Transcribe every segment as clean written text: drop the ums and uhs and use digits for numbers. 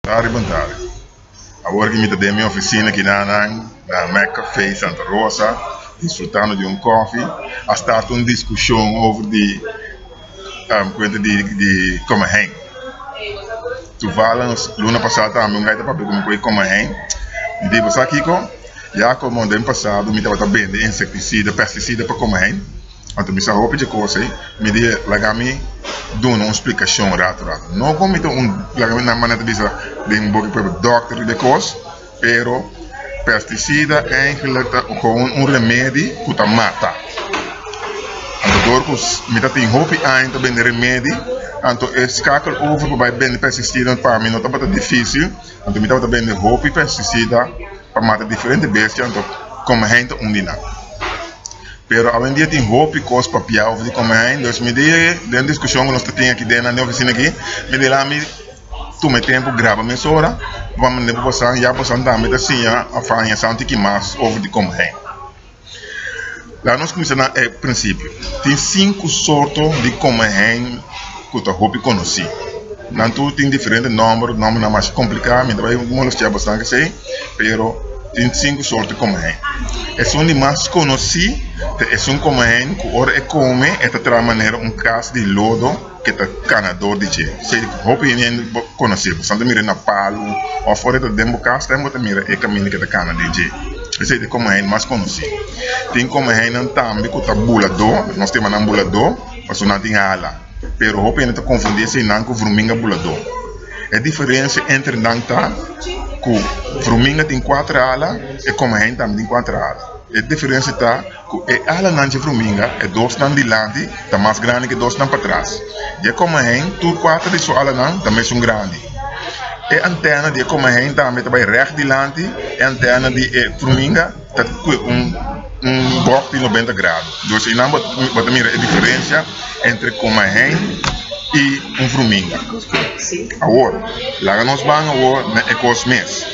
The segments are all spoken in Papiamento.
Tari bon tari. Awor ki mi ta den mi oficina kinanan na Mac Cafe Santa Rosa disfrutando di un koffie a start un discusion over di cuenta di di Komahijn. Toevallig luna pasa tambe un guy ta papia ku mi koe Komahijn. Mi di bo sa kiko? Ya como den pasado mi tabata bende insecticida, pesticida pa Komahijn. Anto mi sa hopi dje kos ei, mi di laga mi duna un splikashon ratu ratu. No ku mi ta un, laga mi nan manera ta bisa den boka di pueblo, dòkter riba e kos, pero pestisida eigentlik ta gewoon un remedi ku ta mata. Anto dor ku mi ta tin hopi aña ta bende remedi, anto e skakel over pa bai bende pestisida pa mi no tabata difisil, anto mi tabata bende hopi pestisida pa mata diferente bestia, anto komehein ta un di nan. Pero awendia tin hopi kos papia over di komehein, dus mi di den diskushon ku nos ta tin aki den nan ofisina aki, mi di laat mi tuma e tempu graba mesora pa manda bo bosan, ya bosan tambe ta siña òf haña sa un tiki mas over di komehein. Laat nos kuminsá na e prinsipio. Tin sinku sorto di komehein ku ta hopi konosí. Nan tur tin diferente nòmber, nòmbernan masha kompliká, mi ta bai molestiá bosan ku esei, pero tin sinku sorto di komehein. Esun di mas konosí ta esun komehein ku ora e kome e ta traha manera un kas di lodo ku ta kana dor di dje. Esei hopi hende konosé, bosan ta mira na palu òf ora e ta den bo kas tambe bo ta mira e kaminda ku e ta kana den dje. Esei ta e komehein mas konosí. Tin komeheinnan tambe ku ta buladó, nos ta yama nan buladó pasobra nan tin hala. Pero hopi hende ta konfundí eseinan ku vruminga buladó. E diferensia entre nan ta ku vruminga tin kuater ala, e komehein tambe tin kuater ala. E diferensia ta ku e alanan dje vruminga, e dosnan dilanti ta mas grandi ku e dosnan patras. Di e komehein, tur kuater di su alanan ta mesun grandi. E antena di e komehein tambe ta bai règt dilanti, e antena di e vruminga ta kue un un bòg di nobenta grado. Dus einan bo bo ta mira e diferensia entre komehein i un vruminga. Awor, laga nos ban awor na e kos mes.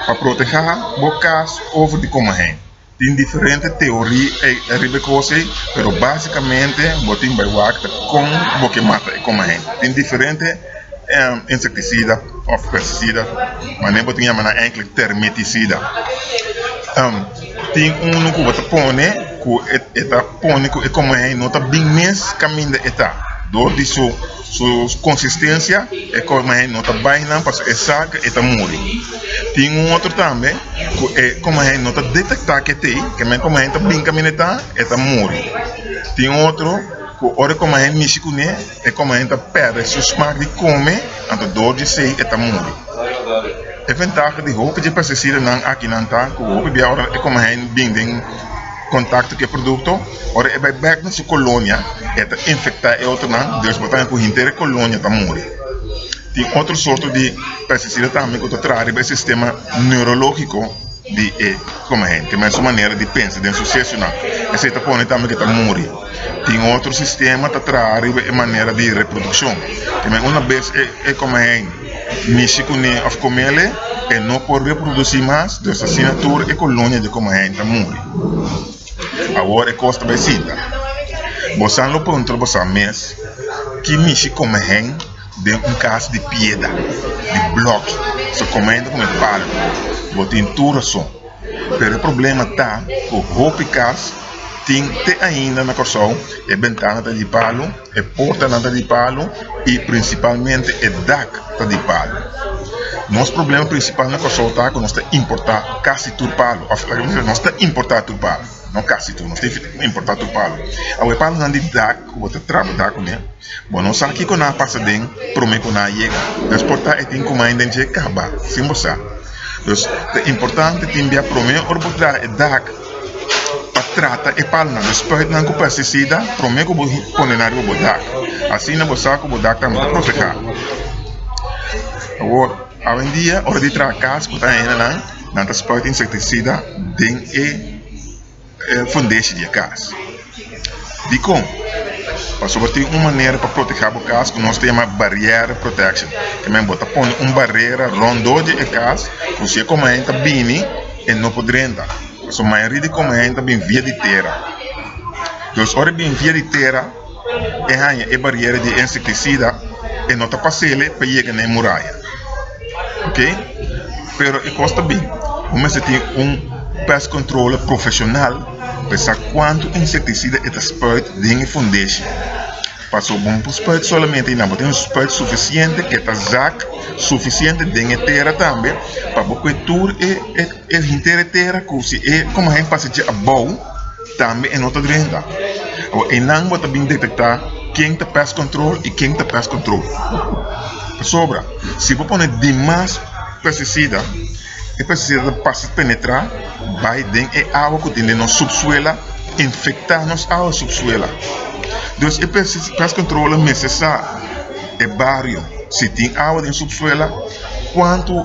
Pa protehá bo kas over di komehein. Tin diferente teoria riba e kos ei, pero básikamente bo tin bai wak ta kon bo ke mata e komehein. Tin diferente insektisida òf pestisida, manera bo tin yama nan enkele termetisida. Tin unu ku bo ta pone ku e ta pone ku e komehein no ta bin mes kaminda e ta. Dor di su su konsistensia e komehein no ta bai nan pasobra e sa ku e ta muri. Tin un otro tambe ku e komehein no ta detektá ke t'ei, ke men komehein ta bin kaminda e ta, e ta muri. Tin otro ku ora e komehein mishi kuné, e komehein ta pèrdè su smak di kome, anto dor di esei e ta muri. E ventaha di hopi dje pestisidanan akinan ta ku hopi bia ora e komehein bin den kontakto ku e produkto, ora e bai bèk na su kolonia e ta infektá e otronan, dus bo ta haña ku henter e kolonia ta muri. Tin otro sorto di pesticida tambe ku ta traha riba e sistema neurológiko di e komehein, ke men su manera di pensa den susesonan. Esei ta pone tambe ku e ta muri. Tin otro sistema ta traha riba e manera di reprodukshon, ke men una bes e komehein mishi kuné òf komele, e no por reprodusí mas, dus asina tur e kolonia di komehein ta muri. Awor e kos ta bai sinta. Bosan lo puntra bosan mes, Ki mishi komehein den un kas di pieda, di blòki, so komehein ta kome palu? Bo tin tur rason. Pero e problema ta ku hopi kas tin te ainda na Kòrsou e bentana ta di palu, e portanan ta di palu i prinsipalmente e dak ta di palu. Nos problema prinsipal na Kòrsou ta ku nos ta importá kasi tur palu, òf laga mi bisa nos ta importá tur palu, no kasi tur, nos ta importá tur palu. Awor e palunan di dak ku bo ta traba dak kuné, bo no sa kiko nan a pasa den promé ku nan a yega. Pues por ta e tin kumain den dje kaba sin bo sa. Dus ta importante tin bia promé ora bo traha e dak pa trata e palunan, bo spuit nan ku pestisida promé ku bo pone nan riba bo dak. Asina bo sa ku bo dak tambe ta protehá. Awor, awendia ora di traha kas ku ta hendenan, nan ta spuit insektisida den e. E fundeshi di e kas. Dikon? Pasobra tin un manera pa protehá bo kas ku nos ta yama barrière protection. Ke men bo ta pone un barera rondó di e kas ku si e komahen ta bini e no por drenta. Pasobra mayoria di komahen ta bin via di tera. Dus ora e bin via di tera e haña e bariera di e insektisida e no ta pas'el pa yega na e muraya. Ok? Pero e kos ta bin, bo mester tin un pest controller profeshonal pa e sa kuantu insektisida e ta spuit den e fundeshi. Pasobra bo no por spuit solamente einan, bo tin un spuit sufisiente ku e ta zak sufisiente den e tera tambe pa bo kue tur e e henter e tera ku si e komo pasa dje abou tambe e no ta drenta. Awor einan bo ta bin detektá ken ta pest control i ken ta pest control. Pasobra si bo pone dimas pesticida e pesticida ta pasa penetrá bai den e awa ku tin den nos supsuela infektá nos awa supsuela. Dus e pest control mester sa e bario si tin awa den supsuela kuantu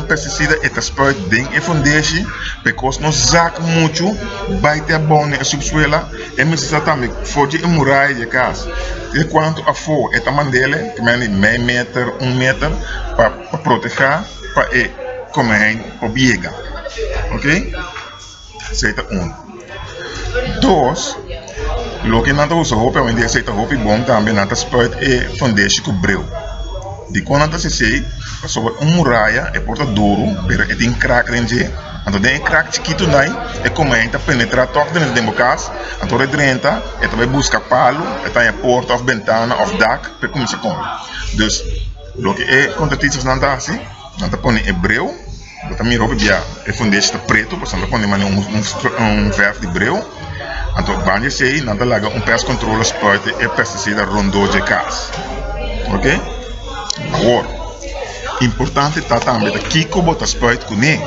pesticida e ta spuit den e fundeshi pa e kos no zak muchu bai te abou den e supsuela. E mester sa tambe for di e muraya di e kas te kuantu afó e ta mand'el, ki mende mei meter, un meter pa protehá pa e komehein por biega. Ok, esei ta un. Dos, loke nan ta usa hopi awendia, esei ta hopi bon tambe, nan ta spuit e fundeshi ku breu. Dikon nan ta hasi esei? Pasobra un muraya e por ta duru, pero e tin krak den dje. Anto den e krak chikitu nai e komehein ta penetrá tòg drenta den bo kas. Anto ora e drenta e ta bai buska palu, e ta haña porta òf bentana òf dak pa e kuminsá kome. Dus loke e kontratistasnan ta hasi, nan ta pone e breu, bo ta mira hopi bia e fundeshi ta pretu pasobra nan ta pone manera un vèrf di breu. Anto banda di esei nan ta laga un pest controller spuit e pesticida rondó dje kas. Ok, awor importante ta tambe ta kiko bo ta spuit kuné.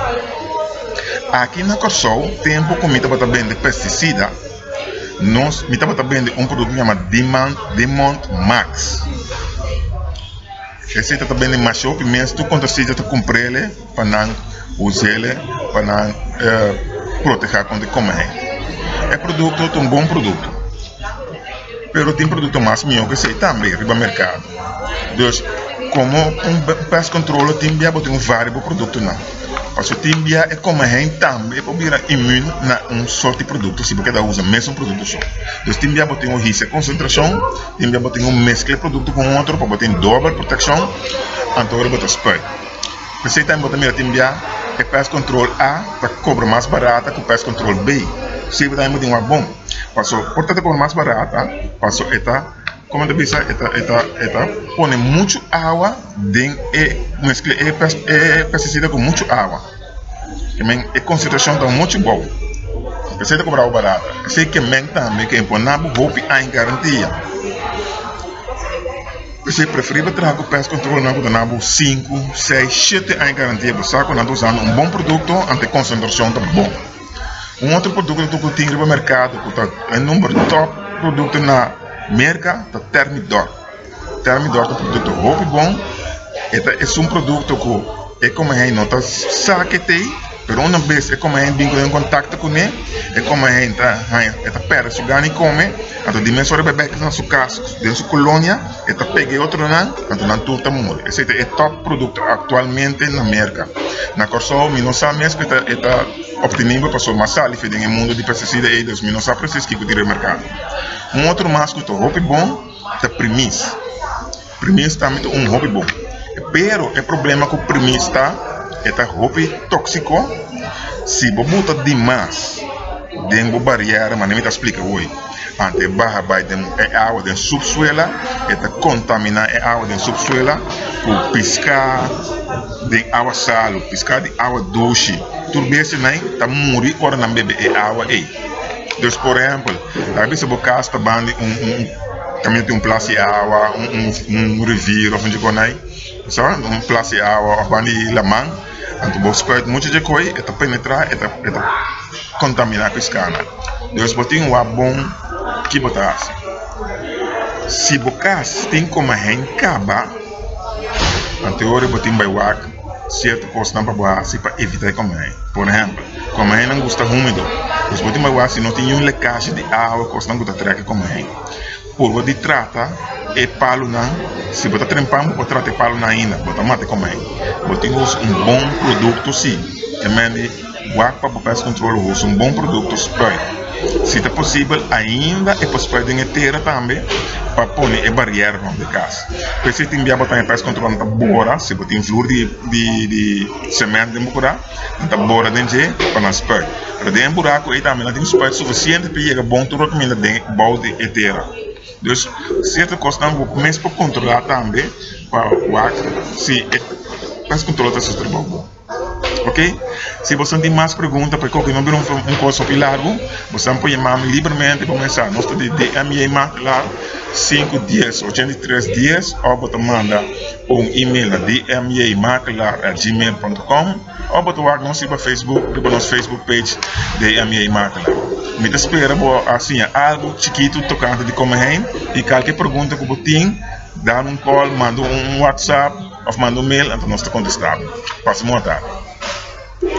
Aki na Kòrsou tempu ku mi tabata bende pesticida nos mi tabata bende un produkto ku yama Dimont Max. Esei ta bende masha hopi mes tur kontrasista ta kumpr'el pa nan us'el pa nan protehá kontra e komehein. E produkto ta un bon produkto, pero tin produkto mas mihó ku esei tambe riba merkado. Dus komo un pest controller tin bia bo tin un varia bo produktonan. Pasobra tin bia e komehein tambe por bira immuun na un sort di produkto si bo keda usa mesun produkto so. Dus tin bia bo tin un hisa e konsentrashon, tin bia bo tin un meskla e produkto ku un otro pa bo tin dòbel protekshon, anto ora bo ta spuit. P'esei tambe bo ta mira tin bia e pest control A ta kobra mas barata ku pest control B. Siempre tambe bo tin wak bon. Pasobra por ta ta kobra mas barata pasobra e ta. Como ta bisa e ta e ta e ta pone mucho awa den e mezcla e e pesticida cu mucho awa ke men e concentracion ta mucho bou esey ta cobra bo barata esey ke men tambe ke pone bo hopi aña garantia esey preferibel traha cu pest control nan cu ta duna bo sinku seis shete aña garantia bo sa cu nan ta usando un bon producto anto e concentracion ta bon. Un otro produkto ku tin riba merkado ku ta e number top produkto na Merka ta Thermidor. Thermidor ta un produkto hopi bon. E ta esun produkto ku e komehein no ta sa ke t'ei, pero una bes e komehein bin ku den kontakto kuné, e komehein ta haña e ta pèrdè su gana di kome, anto di mes ora e bai bèk na su kas den su kolonia e ta pega e otronan, anto nan tur ta muri. Esei ta e top produkto aktualmente na Merka. Na Kòrsou mi no sa mes ku e ta e ta. Obtenibel pasobra mas sali fe den e mundo di pesticida ei dus mi no sa precies kiko tin den merkado. Un otro mas ku ta hopi bon ta primis. Primis tambe ta un hopi bon. Pero e problema ku primis ta e ta hopi toksiko si bo buta dimas den bo bariera manera mi ta splika hoy antes e baha bai den e awa den supsuela e ta kontamina e awa den supsuela ku piska den awa salu, piska di awa dushi, tur bestianan ta muri ora nan bebe e awa ei. Dus por ehempel, laga bisa bo kas ta banda di un un kaminda tin un plas di awa, un un rivier of un dje konai, sa, un plas di awa of banda di laman, anto bo spuit muchu dje koi e ta penetra e ta e ta kontamina piskanan. Dus bo tin wak bon ki bo ta hasi. Si bo kas tin komahen kaba. Anteori bo tin bai wak sierto kosnan pa bo hasi pa evita e komehein. Por ehèmpel, komeheinnan gusta húmedo. Dus bo tin bai wak si no tin niun lekashi di awa, kosnan ku ta trèk e komehein. Purba di trata e palunan, si bo ta trempan bo por trata e palunan ainda, bo ta mata e komehein. Bo tin ku usa un bon produkto si, ke men di wak pa bo pest control usa un bon produkto spuit. Si ta posibel ainda e por spuit den e tera tambe pa pone e barier rond e kas. P'esei tin bia bo ta haña pest control nan ta bora, si bo tin vloer di di cement den bo kura, nan ta bora den dje pa nan spuit. Pero den e buraku ei tambe nan tin spuit sufisiente pa yega bon tur kaminda den bou di e tera. Dus sierto kosnan bo mes por kontrolá tambe pa wak si e pest control ta hasi su trabou bon. Ok, si boso tin mas pregunta pa e koki no bira un kos hopi largu, boso por yama mi libremente pa mesa. Nos ta di DMJ Makelaar sinku dies ochenta i tres dies òf bo ta manda un email na dmjmakelaar@gmail.com òf bo ta wak nos riba Facebook riba nos Facebook page DMJ Makelaar. Mi ta spera bo a siña algu chikitu tokante di Komehein i kalke pregunta ku bo tin dal un call, manda un WhatsApp. Of manda un mail anto nos ta contesta bo. Pasa un bon tardi.